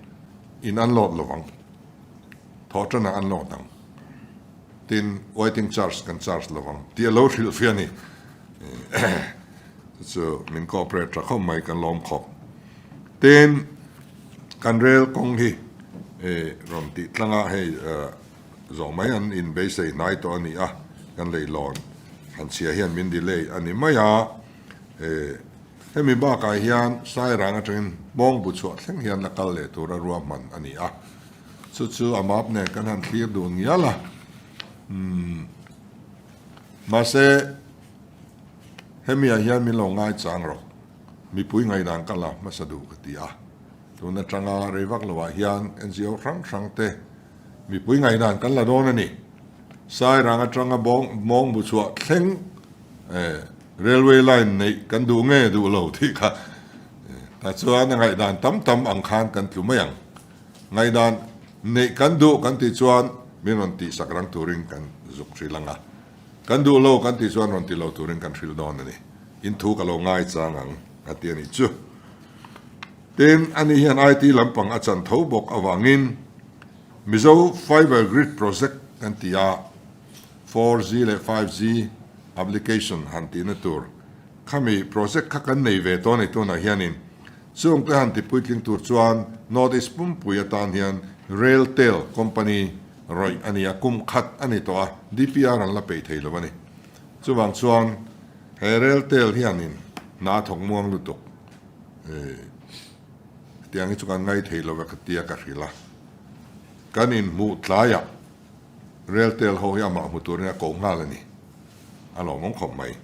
in an load lo vang, thawh tanah an load ang, tin waiting charge kan charge lo vang tih a lo hrilh fiah a ni. Chu chu min cooperate tha khawp mai kan lawm khawp. Tin, kan rel kawng hi rawn tih tlangah hei Zawh mai an in beisei hnai tawh a ni a, kan leihlawn han chhia hian min delay a ni mai a. Hemi bakah hian Sairang atangin Hmawngbu chhuah thleng hian la kal leh tura ruahman a ni a, chu chu a map nen kan han thlir dun ngial a. Umm mahse hemiah hian min lo ngaichang rawh, mipui ngaihdan ka la hmasa duh ka ti a. Tun atanga rei vak loah hian NGO hrang hrang te Mipui ngaihdan kan la dawn a ni. Sairang atanga mawng bu chhuah thleng railway line neih kan duh nge duh lo tih kha tah chuan a ngaihdan tam tam ang khan kan tlu mai ang. Ngaihdan neih kan duh kan tih chuan min rawn tihsak rang turin kan zuk hrilh ang a, kan duh lo kan tih chuan rawn ti lo turin kan hrilh dawn a ni. In thu ka lo ngaichang ang a ti a ni chu. Tin, ani hian IT lampang a chan tho bawk avangin Mizo Fiber Grid Project kan ti a, 4G leh 5G application han tihna tur khami project kha kan nei ve tawh a ni. Tunah hianin chungte han ti puitling tur chuan North East pumpui atan hian Railtel company rawih a ni a, kum khat a ni tawh a, DPR an la peih thei lo a ni. Chuvang chuan he Railtel hianin hna a thawk muang lutuk. Hetiang hi chu kan ngai thei lo ve ka tia ka hrilh a, kan inhmuh tlaiah Railtel ho hi amah hmu turin a ko nghal a ni, a lawmawm khawp mai.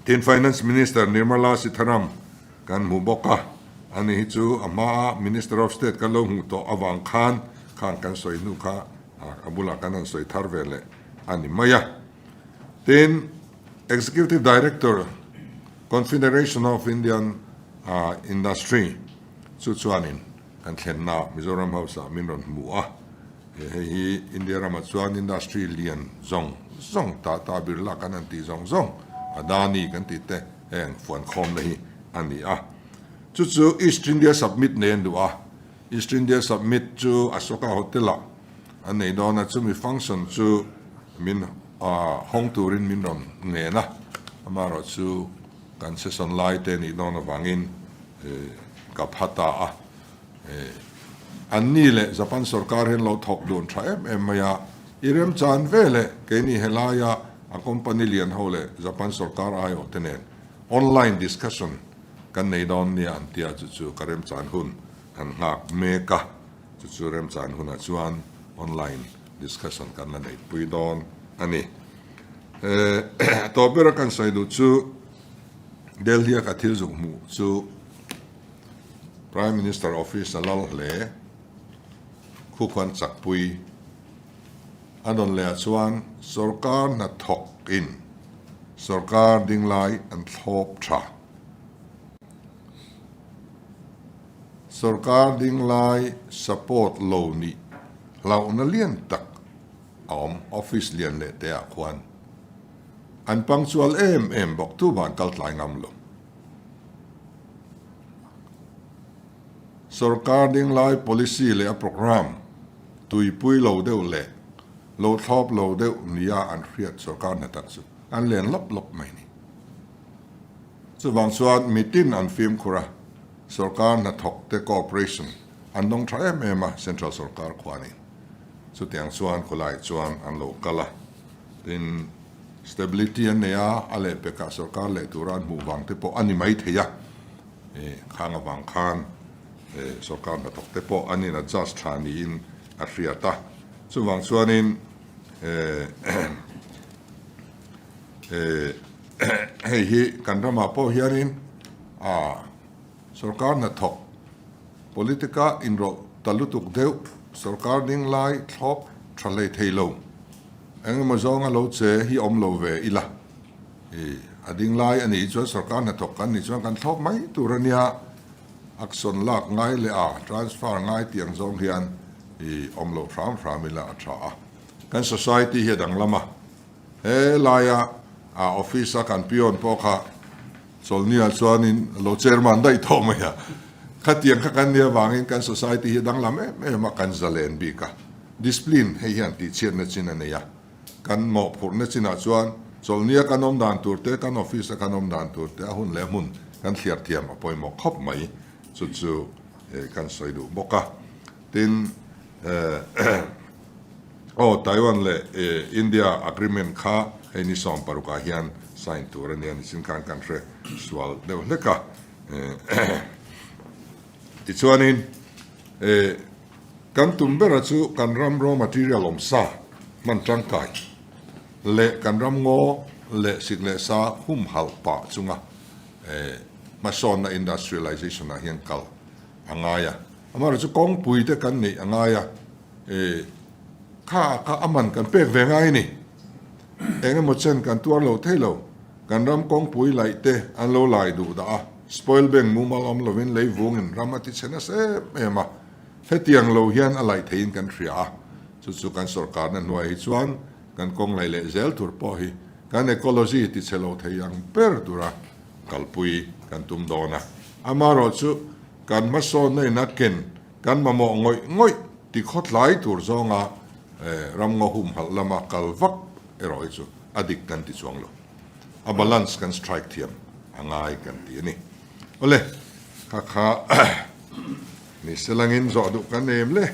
Tin, Finance Minister Nirmala Sitharam kan hmu bawk a, ani hi chu a hmaa Minister of State kan lo hmuh tawh avang khan khan kan sawi hnu kha a bulah kan han sawi thar ve leh. a ni mai a. Tin, Executive Director, Confederation of Indian Industry chu chuanin kan thlenna Mizoram House-ah min rawn hmu a. Hei hi India ramah chuan industry lian zawng zawng, Tata Birla kan han tih zawng zawng, Adani kan tih te heng fuankhawmna hi a ni a. Chu chu East India Submit nei an duh a. East India Submit chu Ashoka Hotel-ah an nei dawn a, chumi function chu min hawng turin min rawn ngen a, amaherawh chu kan session lai te nih dawn avangin ka pha ta a. Anni leh Japan sorkar hian lo thawk dun tha em em mai a, i remchan ve leh keini helaia a company lian ho leh Japan sorkar aiawh te nen online discussion kan nei dawn nia an tia chu chu ka remchan hun kan nghak mek a, chu chu remchan hunah chuan online discussion kan la neihpui dawn a ni. Tawp bera kan sawi duh chu Delhi a ka thil zuk hmuh chu Prime Minister office a lal hle, khu khuan chakpui a dawn leh ah chuan sorkar hnathawk in sorkar dinglai an thlawp tha. Sorkar dinglai support lo nih hlauhna lian tak a awm office lian leh te ah khuan an punctual em em bawk tu van kal tlai ngam lo. Sorkar dinglai policy leh a programme tuipui lo deuh leh lo thlawp lo deuh nia an hriat sorkar hnatak chu an len lawp lawp mai ni. Chuvang chuan mitin an fimkhur a, sorkar hnathawk te cooperation an dawng tha em em a central sorkar khuanin. Chutiang chuan khawlai chuan an lo kal a, tin stability an nei a, a lehpekah sorkar leh tura an hmuh vang te pawh a ni mai thei a, khang avang khan sorkar hnathawk te pawh an in adjust tha niin a hriat a. Chuvang chuanin Hei hi kan ramah pawh hianin sorkar hnathawk politica inrawlh ta lutuk deuh sorkar ding lai thlawp tha hlei thei lo eng emaw zawnga lo che hi awm lo ve ila a ding lai a nih chuan sorkar hnathawk kan nih chuan kan thlawp mai tur a nia action lak ngai leh a transfer ngai tih ang zawng hian awm lo hram hram ila a tha a kan society hi a danglam a. He laia a office a kan peon pawh kha chawlhniah chuanin a lo chairman daih tawh mai a. Khatiang kha kan nih avangin kan society hi a danglam em em a, kan zalen bik a. Discipline hei hian tihchhiatna chin a nei a. Kan mawhphurhna chinah chuan chawlhnia kan awm dan tur te, kan office a kan awm dan tur te, a hun leh hmun kan thliar thiam a pawimawh khawp mai. Chu chu kan sawi duh bawk a. Tin, Aw, Taiwan leh India agreement kha hei ni 16 ah hian sign tur a nia nichin khan kan hre sual deuh hlek a. Tichuanin kan tum bera chu kan ram raw material awm sa hman tangkai leh kan ram ngaw leh sik leh sa humhalh pah chunga hmasawnna industrialization ah hian kal a ngai a. Amaherawhchu kawngpui te kan neih a ngai a. E, kha kha a man kan pek ve ngai a ni. Eng emaw chen kan tuar lo thei lo. Kan ram kawngpui laih te an lo lai duh dah a, spoil bank mumal awm lovin lei vungin ram a ti chhe nasa em em a. Hetiang lo hian a laih theiin kan hria a, chu chu kan sawrkarna hnuai hi chuan kan kawng laih leh zel tur pawh hi kan ecology ti chhe lo thei ang ber tura kalpui kan tum dawn a. Amaherawhchu kan hmasawnna in a ken Kan mamawh ngawih ngawih ti khawtlai tur zawnga ramngaw humhalh lama kal vak erawh hi chu a dik kan ti chuang lo. A balance kan strike thiam a ngai kan ti a ni. Awle, kha kha ni selangin zawh duh kan em le.